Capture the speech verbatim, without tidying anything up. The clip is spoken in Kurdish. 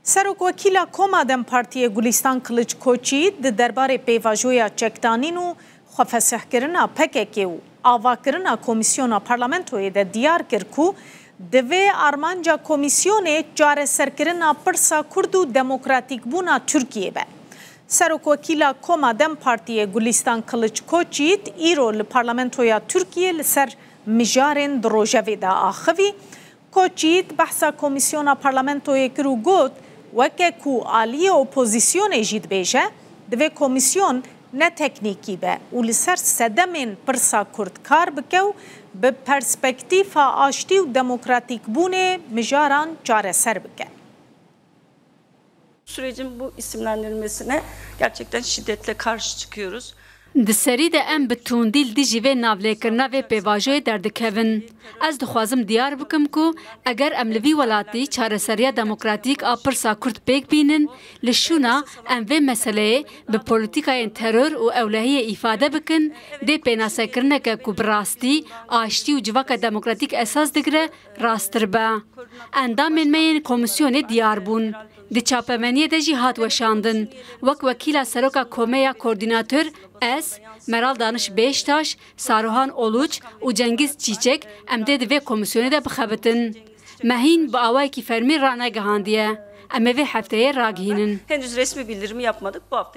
Serokwekîla Koma DEM Partiyê Gulîstan Kiliç Koçî di derbarê pêvajoya çekdanîn û xwefesihkirina P K K û avakirina komîsyona parlamentoyê de diyar kir ku divê armanca komîsyonê çareserkirina pirsa Kurd û demokratîkbûna Tirkiyê be. Serokwekîla Koma DEM Partiyê Gulîstan Kiliç Koçît îro li parlamentoya Tirkiyê li ser mijarên di rojevê de axivî. Koçît behsa komîsyona parlamentoyê kir û got, weke ku aliyê opozîsyonê jî dibêje, divê komîsyon ne teknîkî be û li ser sedemên pirsa Kurd kar bike û bi perspektîfa aştî û demokratîkbûnê mijaran çareser bike. Sürecin bu isimlendirilmesine gerçekten şiddetle karşı çıkıyoruz. Di serî de em bi tundî li dijî vê navlêkirina vê pêvajoyê derdikevin. Ez dixwazim diyar bikim ku eger em li vî welatî çareseriya demokratîk a pirsa Kurd pêk bînin, li şûna em vê meseleyê bi polîtîkayên teror û ewlehiyê îfade bikin, dê pênasekirineke ku bi rastî, aştî û civaka demokratîk esas digire, rasttir be. Endamên me yên komîsyonê diyar bûn. Di çapemeniyê de jî hat weşandin. Wek wekîla seroka Komê ya Koordînator, ez, Meral Daniş Bêştaş, Saruhan Oluç û Cengiz Çîçek em dê di vê komîsyonê de bixebitin. Me hîn bi awayekî fermî ranegihandiye. Em ê vê hefteyê ragihînin. Henüz resmi bildirimi yapmadık. Bu hafta